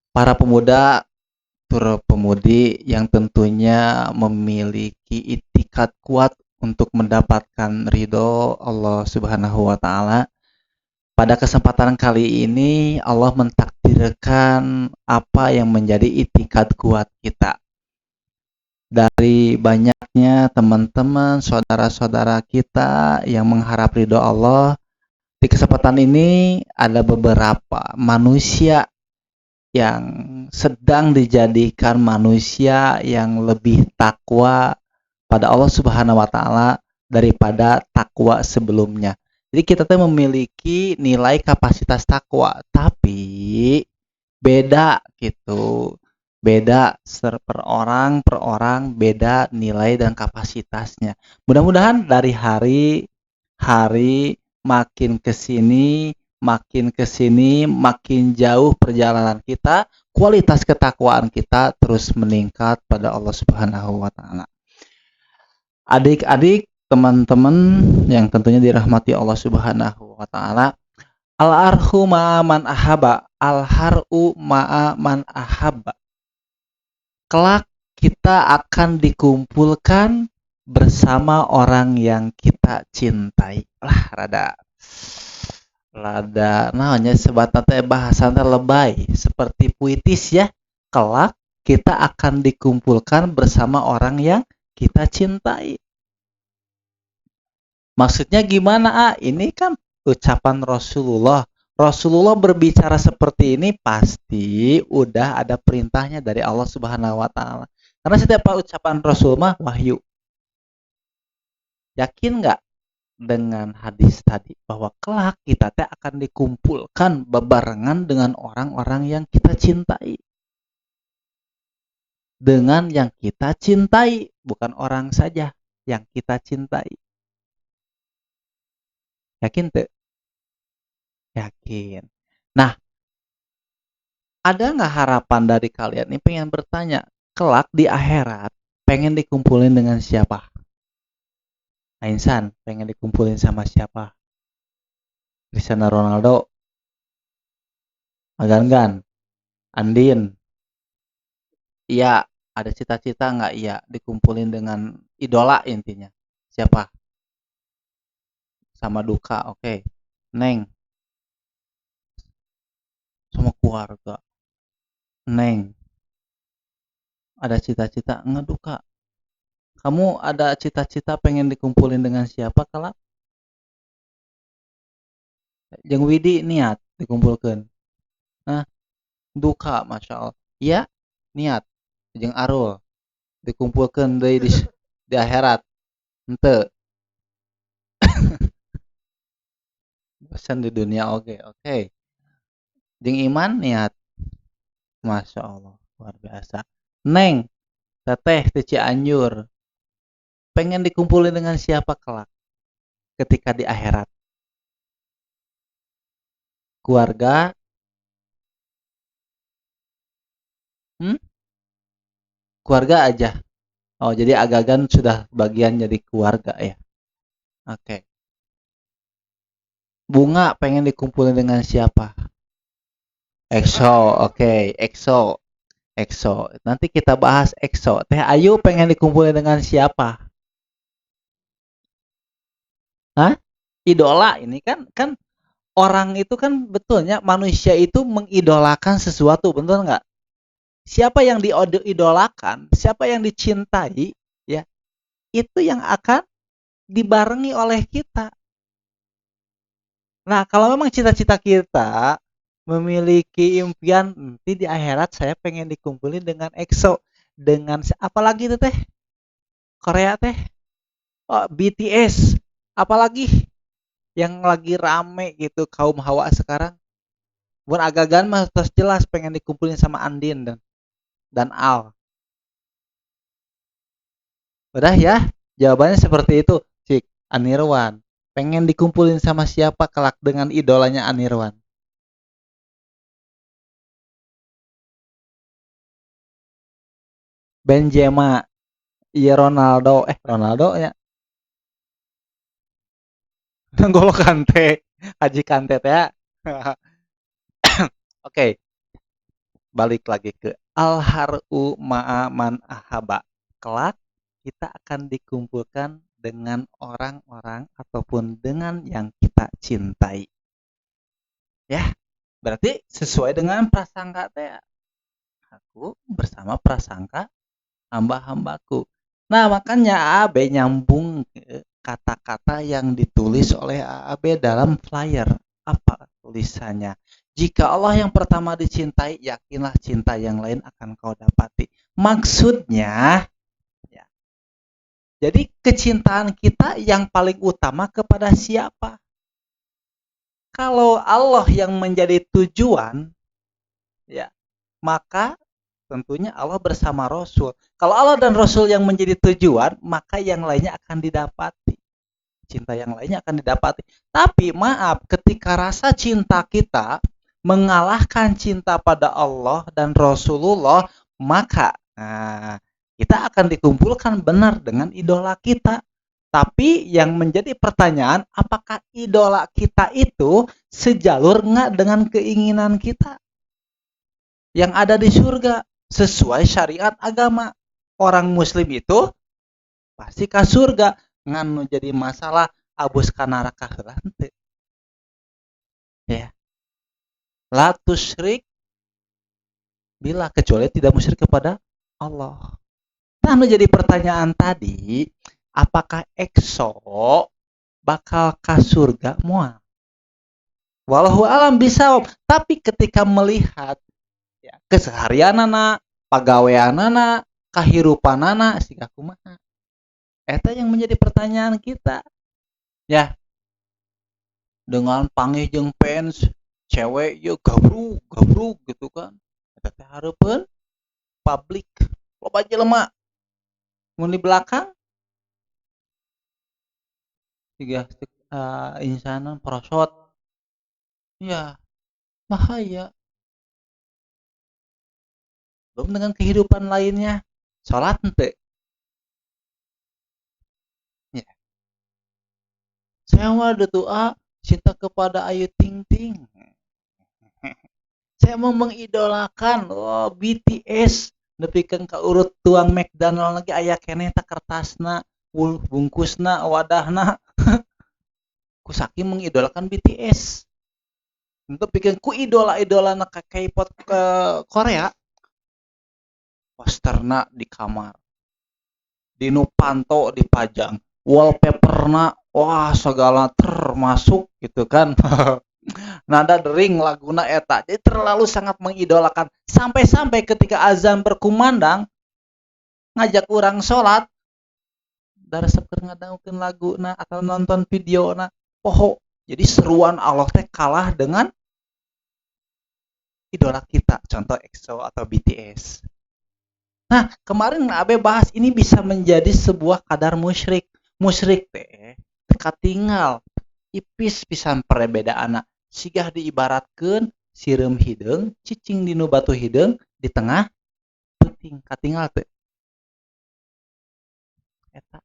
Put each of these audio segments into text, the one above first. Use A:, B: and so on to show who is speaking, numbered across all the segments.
A: Para pemuda tur pemudi yang tentunya memiliki itikad kuat untuk mendapatkan ridho Allah Subhanahu wa taala. Pada kesempatan kali ini Allah mentakdirkan apa yang menjadi itikad kuat kita. Dari banyaknya teman-teman, saudara-saudara kita yang mengharap ridho Allah, di kesempatan ini ada beberapa manusia yang sedang dijadikan manusia yang lebih takwa pada Allah Subhanahu wa taala daripada takwa sebelumnya. Jadi kita tuh memiliki nilai kapasitas takwa, tapi beda gitu. Beda per orang beda nilai dan kapasitasnya. Mudah-mudahan dari hari makin kesini, makin kesini, makin jauh perjalanan kita, kualitas ketakwaan kita terus meningkat pada Allah Subhanahu wa taala. Adik-adik, teman-teman yang tentunya dirahmati Allah Subhanahu wa taala, al-arhu ma'a man ahaba, al-haru ma'a man ahaba. Kelak kita akan dikumpulkan bersama orang yang kita cintai. Lah, rada rada naonnya sebatna teh bahasana lebay seperti puitis ya. Kelak kita akan dikumpulkan bersama orang yang kita cintai. Maksudnya gimana, ah? Ini kan ucapan Rasulullah. Rasulullah berbicara seperti ini pasti udah ada perintahnya dari Allah Subhanahu wa taala. Karena setiap ucapan Rasul mah wahyu. Yakin nggak dengan hadis tadi bahwa kelak kita teh akan dikumpulkan bebarengan dengan orang-orang yang kita cintai? Dengan yang kita cintai, bukan orang saja yang kita cintai. Yakin tuh? Yakin. Nah, ada nggak harapan dari kalian nih pengen bertanya, kelak di akhirat pengen dikumpulin dengan siapa? Insan pengen dikumpulin sama siapa? Cristiano Ronaldo, Agan-gan, Andin. Iya, ada cita-cita nggak? Iya, dikumpulin dengan idola intinya. Siapa? Sama duka, oke. Okay. Neng. Sama keluarga. Neng. Ada cita-cita nggak duka? Kamu ada cita-cita pengen dikumpulin dengan siapa kelak? Jeung Widi niat dikumpulkan. Nah, duka, masya Allah. Iya, niat. Jeung Arul dikumpulkan deui di akhirat. Henteu. Bosan di dunia, oke, oke. Jeung Iman niat. Masya Allah, luar biasa. Neng, teteh di Cianjur, pengen dikumpulin dengan siapa kelak ketika di akhirat? Keluarga? Keluarga aja. Oh, jadi Agagan sudah bagian jadi keluarga ya. Oke. Bunga pengen dikumpulin dengan siapa? EXO, oke, EXO. EXO. Nanti kita bahas EXO. Teh Ayu pengen dikumpulin dengan siapa? Hah? Idola ini kan orang itu kan betulnya manusia itu mengidolakan sesuatu, betul nggak? Siapa yang diidolakan, siapa yang dicintai, ya, itu yang akan dibarengi oleh kita. Nah, kalau memang cita-cita kita memiliki impian nanti di akhirat saya pengen dikumpulin dengan EXO, dengan apalagi itu teh? Korea teh? Oh, BTS, apalagi yang lagi rame gitu kaum hawa sekarang. Mun Agagan mah terus jelas pengen dikumpulin sama Andin dan Al. Udah ya, jawabannya seperti itu. Cik, Anirwan pengen dikumpulin sama siapa kelak dengan idolanya Anirwan? Benzema, iya Ronaldo, Ronaldo ya. N'Golo Kante, Haji Kante teh ya. Oke. Balik lagi ke al-haru ma'a man ahaba. Kelak kita akan dikumpulkan dengan orang-orang ataupun dengan yang kita cintai. Ya, berarti sesuai dengan prasangka teh. Aku bersama prasangka hamba-hambaku. Nah, makanya AB nyambung ke kata-kata yang ditulis oleh AB dalam flyer. Apa tulisannya? Jika Allah yang pertama dicintai, yakinlah cinta yang lain akan kau dapati. Maksudnya, ya, jadi kecintaan kita yang paling utama kepada siapa? Kalau Allah yang menjadi tujuan, ya, maka tentunya Allah bersama Rasul. Kalau Allah dan Rasul yang menjadi tujuan, maka yang lainnya akan didapati. Cinta yang lainnya akan didapati. Tapi maaf, ketika rasa cinta kita mengalahkan cinta pada Allah dan Rasulullah, maka nah, kita akan dikumpulkan benar dengan idola kita. Tapi yang menjadi pertanyaan, apakah idola kita itu sejalur nggak dengan keinginan kita yang ada di surga sesuai syariat agama? Orang muslim itu pasti ke surga, ngan jadi masalah abus ka neraka heula henteu. Ya. La tusyrik bila, kecuali tidak musyrik kepada Allah. Nah, menjadi pertanyaan tadi, apakah EXO bakal ke surga moal? Wallahu alam bisa, tapi ketika melihat ya, keseharianana, pagaweanana, kahirupanana, siga kumaha? Eta yang menjadi pertanyaan kita. Ya. Dengan panggih jeung fans cewek yeuh gabrug gabrug gitu kan. Eta teh hareupeun publik loba jelema. Mun di belakang tiga insanan prosot. Ya, bahaya. Belum dengan kehidupan lainnya, sholat henteu. Ya. Saya mah doa cinta kepada Ayu Ting Ting. Saya mau mengidolakan oh, BTS nepikeun ka urut tuang McDonald lagi aya keneh ta kertasna, bungkusna, wadahna. Ku saking mengidolakan BTS. Untuk bikin ku idola-idolana ka K-pop ke Korea, posterna di kamar, di nu panto dipajang, wallpaperna wah segala termasuk gitu kan. Nada dering laguna eta. Jadi terlalu sangat mengidolakan sampai-sampai ketika azan berkumandang ngajak orang sholat daresep keur ngadangukeun laguna atau nonton videona poho. Jadi seruan Allah teh kalah dengan idola kita, contoh EXO atau BTS. Nah, kemarin Abe bahas ini bisa menjadi sebuah kadar musyrik. Musyrik teh katinggal ipis pisan perbedaanna. Sigah diibaratkeun sireum hideung cicing dinu batu hideung di tengah peuting, katinggal teu? Eta.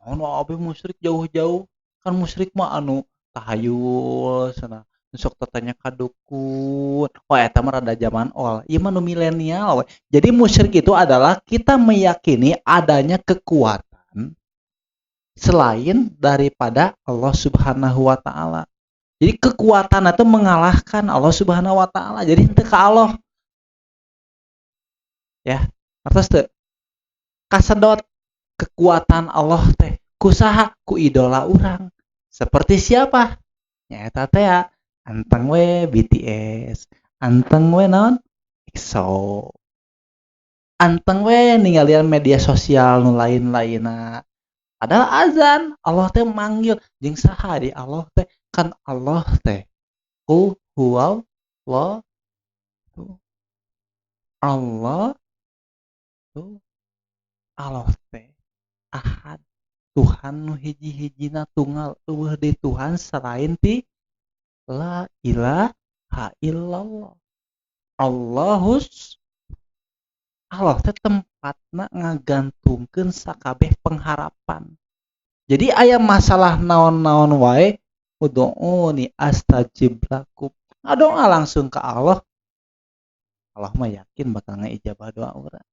A: Anu Abe musyrik jauh-jauh, kan musyrik mah anu tahayul cenah, sok tatanya ka dukun. Wah eta mah rada zaman old, ieu mah nu milenial we. Jadi musyrik itu adalah kita meyakini adanya kekuatan selain daripada Allah Subhanahu wa taala. Jadi kekuatan itu mengalahkan Allah Subhanahu wa taala. Jadi henteu ka Allah. Ya, ngartos teu? Kasedot kekuatan Allah teh ku saha? Ku idola urang. Seperti siapa? Nyaeta teh ya, anteng we BTS, anteng we naon? EXO. Anteng we ningalian media sosial nu lain-lainna. Padahal azan Allah teh manggil jeung saha di Allah teh? Kan Allah teh qul huwallahu Allah tuh Allah teh ahad, Tuhan nu hiji-hijina tunggal, eueuh deui Tuhan selain ti la ilaha illallah. Allahus Allah teh tempatna ngagantungkeun sakabeh pengharapan. Jadi aya masalah naon-naon wae, ud'uni astajib lakum. Ngadoa langsung ke Allah. Allah mah yakin bakal ngaijabah doa urang.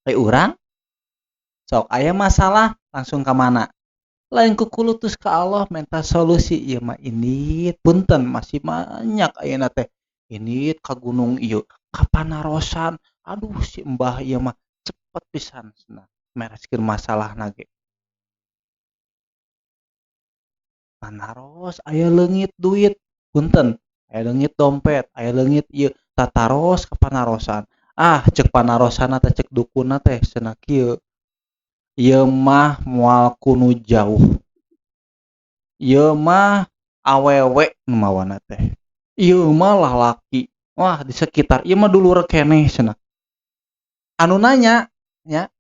A: Ai urang sok aya masalah langsung ka mana? Lain kukulutus ka Allah minta solusi, ieu mah ini punten masih banyak ayeuna teh. Ini ka gunung ieu, ka panarosan. Aduh si embah ieu mah cepet pisan cenah mereskeun masalahna ge. Panaros aya leungit duit, punten, aya leungit dompet, aya leungit ieu, tataros ka panarosan. Ah cek panarosanna teh cek dukunna teh cenah kieu. Ieu mah moal kunu jauh. Ieu mah awewe nu mawana teh. Ieu mah lalaki. Wah di sekitar ieu mah dulur keneh cenah. Anu nanya nya,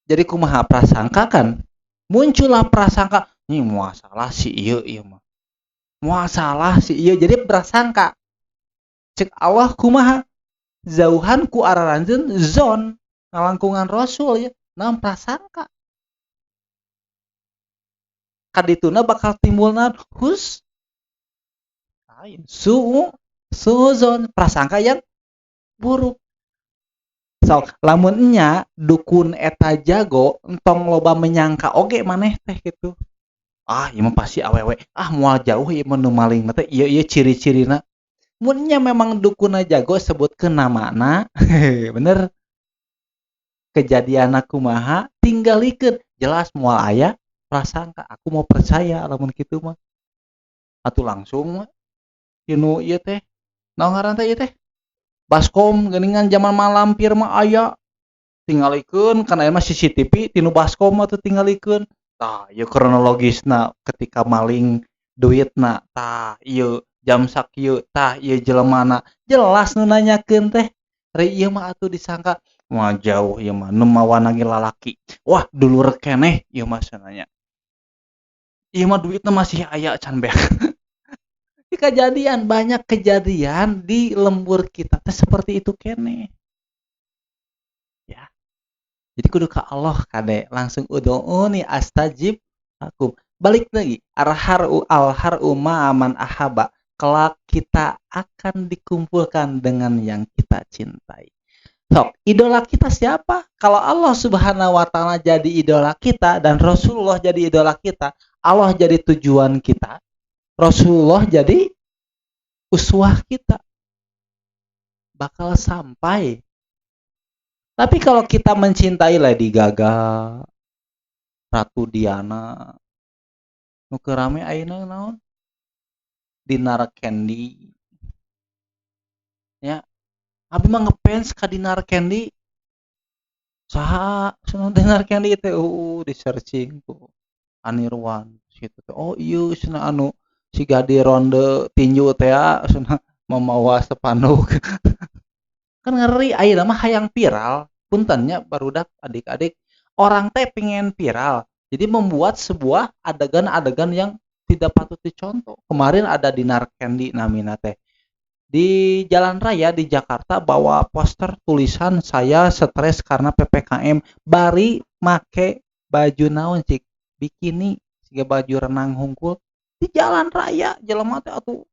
A: jadi kumaha prasangka kan? Muncullah prasangka, nih moal salah si ieu, ieu mah. Moal salah si ieu, jadi prasangka. Cek Allah kumaha? Jauhan ku araranjeun zon ngalangkungan Rasul ya, naon prasangka. Kadituna bakal timbulna hus lain suuzon prasangka yang buruk. Sok lamun nya dukun eta jago entong loba menyangka oge maneh teh gitu. Ah ieu mah pasti awewe, ah moal jauh ieu mah nu maling teh ieu ieu ciri-cirina. Mun nya memang dukunna jago sebutkeun namana, bener. Kejadianna kumaha tinggalikeun, jelas moal aya prasangka. Aku mau percaya lamun kitu mah. Atuh langsung tinu ieu teh. Naon ngaran teh ieu teh? Baskom geuningan zaman malampir mah aya. Tingalikeun kana ieu mah CCTV tinu baskom atuh tingalikeun. Tah ieu kronologisna ketika maling duitna, tah ieu jam sakieu, tah ieu jelemana. Jelas nu nanyakeun teh. Ari ieu mah atuh disangka moal jauh ieu mah nu mawana ge lalaki. Wah dulur keneh ieu mah cenah nya. Ieu mah duitna masih aya can beak. Kejadian banyak kejadian di lembur kita teh seperti itu keneh. Ya. Jadi kudu ka Allah kade langsung ud'uni astajib lakum. Balik lagi arharu alharu ma'aman ahaba. Kelak kita akan dikumpulkan dengan yang kita cintai. Sok, idola kita siapa? Kalau Allah Subhanahu wa taala jadi idola kita dan Rasulullah jadi idola kita, Allah jadi tujuan kita, Rasulullah jadi uswah kita. Bakal sampai. Tapi kalau kita mencintai Lady Gaga, Ratu Diana, nu keur rame ayeuna naon? Dinar Candy. Ya, abi mah ngefans ka Dinar Candy. Saha cenah Dinar Candy teh di searching ku Anirwan situ teh. Oh ieu cenah anu siga di ronde tinju teh cenah mamawa spanduk. Kan ngeri ayeuna mah hayang viral, punten nya barudak adik-adik, orang teh pengen viral. Jadi membuat sebuah adegan-adegan yang tidak patut dicontoh. Kemarin ada Dinar Candy namina teh. Di jalan raya di Jakarta bawa poster tulisan saya stres karena PPKM, bari make baju naon cik, bikini siga baju renang hungkul di jalan raya jelema teh atuh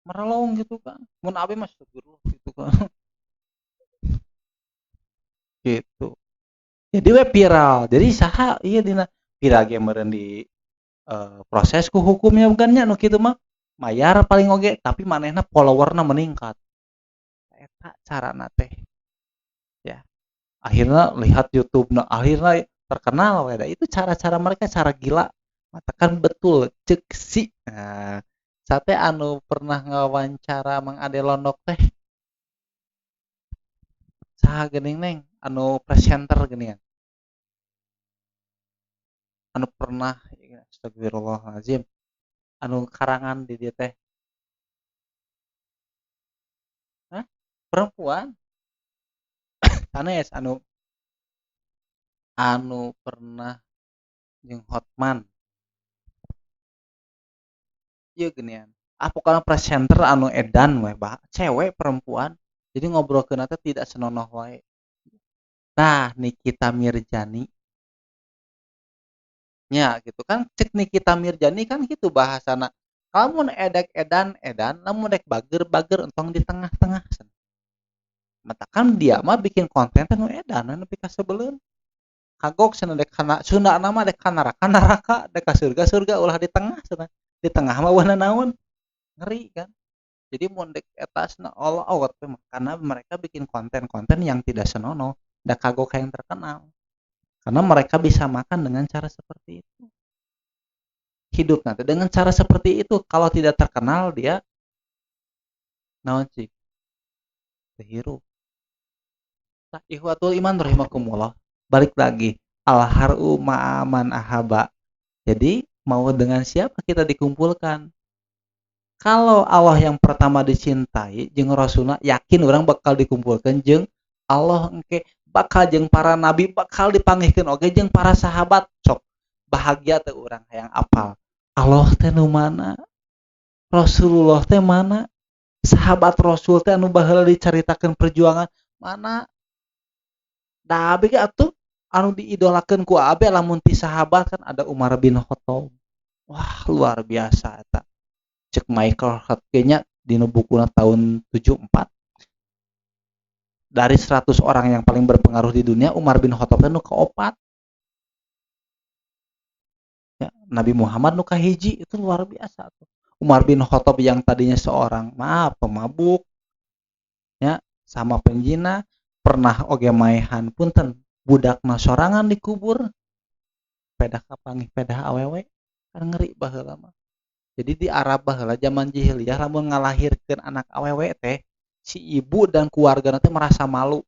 A: merelong gitu kan. Mun abi mah astagfirullah gitu kan. Gitu. Jadi we viral. Jadi saha ieu dina viral ge meureun di proses ku hukumnya bukan nya nu kitu mah. Mayar paling oge tapi manehna followerna meningkat. Eta carana teh. Ya. Akhirnya lihat YouTube-na, akhirnya terkenal we. Itu cara-cara mereka, cara gila. Matakan betul cek si. Nah, sate anu pernah ngawawancara Mang Ade Londok teh. Saha geuning neng anu presenter geuningan. Anu pernah astagfirullahalazim. Anu karangan di dieu teh. Hah? Perempuan? Sanes anu pernah jeung Hotman. Ieu geuningan. Ah pokona presenter anu edan we bah, cewek perempuan. Jadi ngobrolkeun teh tidak senonoh wae. Nah, Nikita Mirzani nya gitu kan, cek Nikita Mirzani kan gitu bahasana. Lamun edek edan edan, lamun dek bager bager, entong di tengah-tengah. Matakan dia mah bikin konten teh nu edan nepi ka sebeleun. Kagok cenah dek kana Sunda nama dek ka neraka neraka, dek ka surga surga, ulah di tengah cenah. Di tengah mah eueuh naon. Ngeri kan. Jadi mun dek eta cenah all out karena mereka bikin konten-konten yang tidak senonoh, da kagok yang terkenal. Karena mereka bisa makan dengan cara seperti itu. Hidup nanti dengan cara seperti itu, kalau tidak terkenal dia naon sih? Hirup. Nah, ikhwatul iman rahimakumullah. Balik lagi, al haru ma'aman ahaba. Jadi mau dengan siapa kita dikumpulkan? Kalau Allah yang pertama dicintai jeung Rasulna, yakin orang bakal dikumpulkan jeung Allah engke, bakal jeung para nabi, bakal dipanggihkeun oge jeung para sahabat. Sok bahagia teh urang hayang apal. Allah teh nu mana? Rasulullah teh mana? Sahabat Rasul teh anu baheula dicaritakeun perjuangan mana? Da abi ge atuh anu diidolakeun ku abi lamun ti sahabat kan ada Umar bin Khattab. Wah, luar biasa eta. Cek Michael Hart nya dina bukuna tahun 74. Dari 100 orang yang paling berpengaruh di dunia, Umar bin Khattab teh nu kaopat. Ya, Nabi Muhammad nu kahiji, itu luar biasa tuh. Umar bin Khattab yang tadinya seorang maaf pemabuk ya, sama penjina, pernah oge maehan punten budakna sorangan dikubur, pedah kapanggih pedah awewe, kan ngeri baheula mah. Jadi di Arab baheula zaman jahiliyah lamun ngalahirkeun anak awewe teh si ibu dan keluarga teh merasa malu.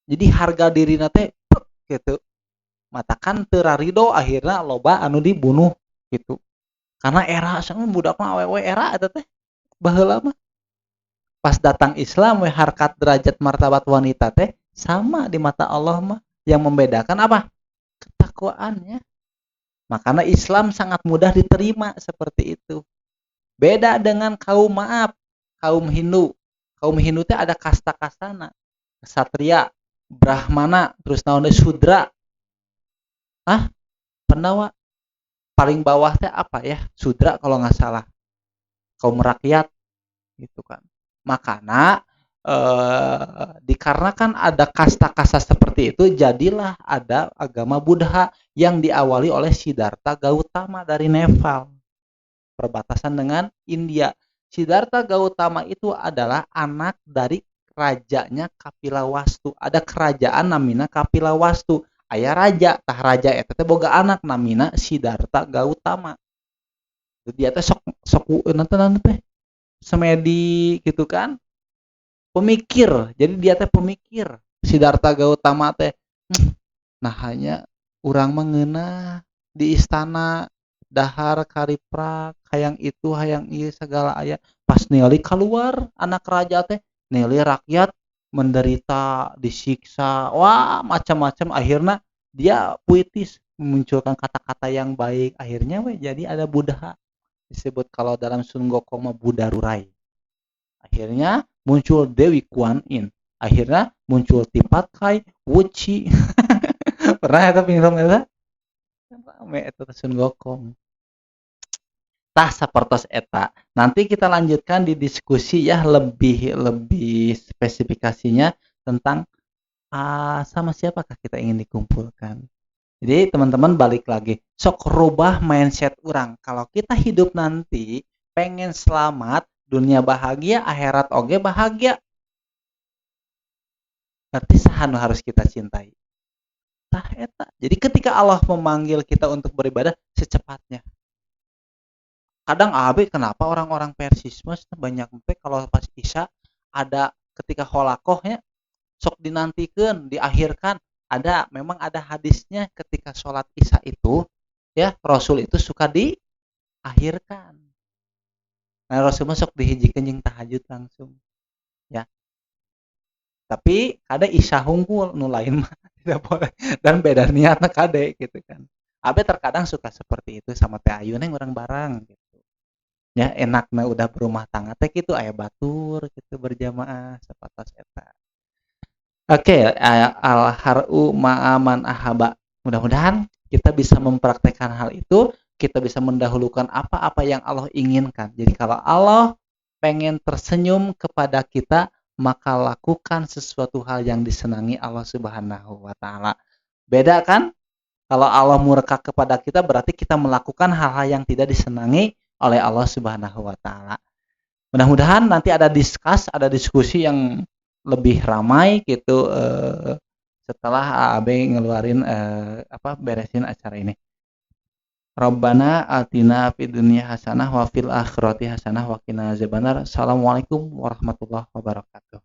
A: Jadi harga dirina teh gitu. Matakan teu rarido akhirna loba anu dibunuh gitu. Karena era cenah budak mah awewe era eta teh baheula mah. Pas datang Islam we harkat derajat martabat wanita teh sama di mata Allah mah. Yang membedakan apa? Ketakwaannya. Makanya Islam sangat mudah diterima seperti itu. Beda dengan kaum maaf, kaum Hindu. Kaum Hindu teh ada kasta-kastana. Kesatria, Brahmana, terus naon deui Sudra. Ah, Pandawa. Paling bawah teh apa ya? Sudra kalau nggak salah. Kaum rakyat gitu kan. Makanya dikarenakan ada kasta-kasta seperti itu, jadilah ada agama Buddha yang diawali oleh Siddhartha Gautama dari Nepal, perbatasan dengan India. Siddhartha Gautama itu adalah anak dari rajanya Kapilawastu. Ada kerajaan namina Kapilawastu. Aya raja, tah raja eta teh boga anak namina Siddhartha Gautama. Dia teh sok sok nanti teh semedi gitu kan. Pemikir. Jadi dia teh pemikir. Siddhartha Gautama teh nah hanya urang mengenah di istana dahar kariprak hayang itu hayang ieu segala aya. Pas ningali keluar anak raja teh ningali rakyat menderita, disiksa, wah macam-macam. Akhirnya dia puitis memunculkan kata-kata yang baik. Akhirnya we jadi ada Buddha, disebut kalau dalam Sun Gokong mah Buddha Rurai. Akhirnya muncul Dewi Kuan Yin. Akhirnya muncul Tipat Kai, Wuci. Pernah eta film eta? Rame eta Sun Gokong. Tah sapertos eta. Nanti kita lanjutkan di diskusi ya, lebih lebih spesifikasinya tentang sama siapakah kita ingin dikumpulkan. Jadi teman-teman balik lagi, sok rubah mindset orang. Kalau kita hidup nanti pengen selamat, dunia bahagia, akhirat oge bahagia. Berarti saha nu harus kita cintai? Tah eta. Jadi ketika Allah memanggil kita untuk beribadah secepatnya. Kadang abe kenapa orang-orang Persismas banyak teh kalau pas Isya ada ketika holakohnya sok dinantikeun, diakhirkan. Ada memang ada hadisnya ketika sholat Isya itu ya Rasul itu suka diakhirkan. Nah, Rasul mah sok dihijikeun jeung tahajud langsung. Ya. Tapi ada Isya hungkul nu lain mah tidak boleh dan beda niatna kade gitu kan. Abe terkadang suka seperti itu sama Teh Ayu neng orang bareng gitu. Ya enakna udah berumah tangga teh gitu aya batur gitu berjamaah sapatos eta. Oke, al-mar'u ma'a man ahabba. Mudah-mudahan kita bisa mempraktekkan hal itu, kita bisa mendahulukan apa-apa yang Allah inginkan. Jadi kalau Allah pengen tersenyum kepada kita, maka lakukan sesuatu hal yang disenangi Allah Subhanahu wa taala. Beda kan? Kalau Allah murka kepada kita, berarti kita melakukan hal-hal yang tidak disenangi oleh Allah Subhanahu wa taala. Mudah-mudahan nanti ada discuss, ada diskusi yang lebih ramai gitu setelah AAB ngeluarin apa, beresin acara ini. Rabbana atina fid dunya hasanah wa fil akhirati hasanah wa qina azabannar. Assalamualaikum warahmatullahi wabarakatuh.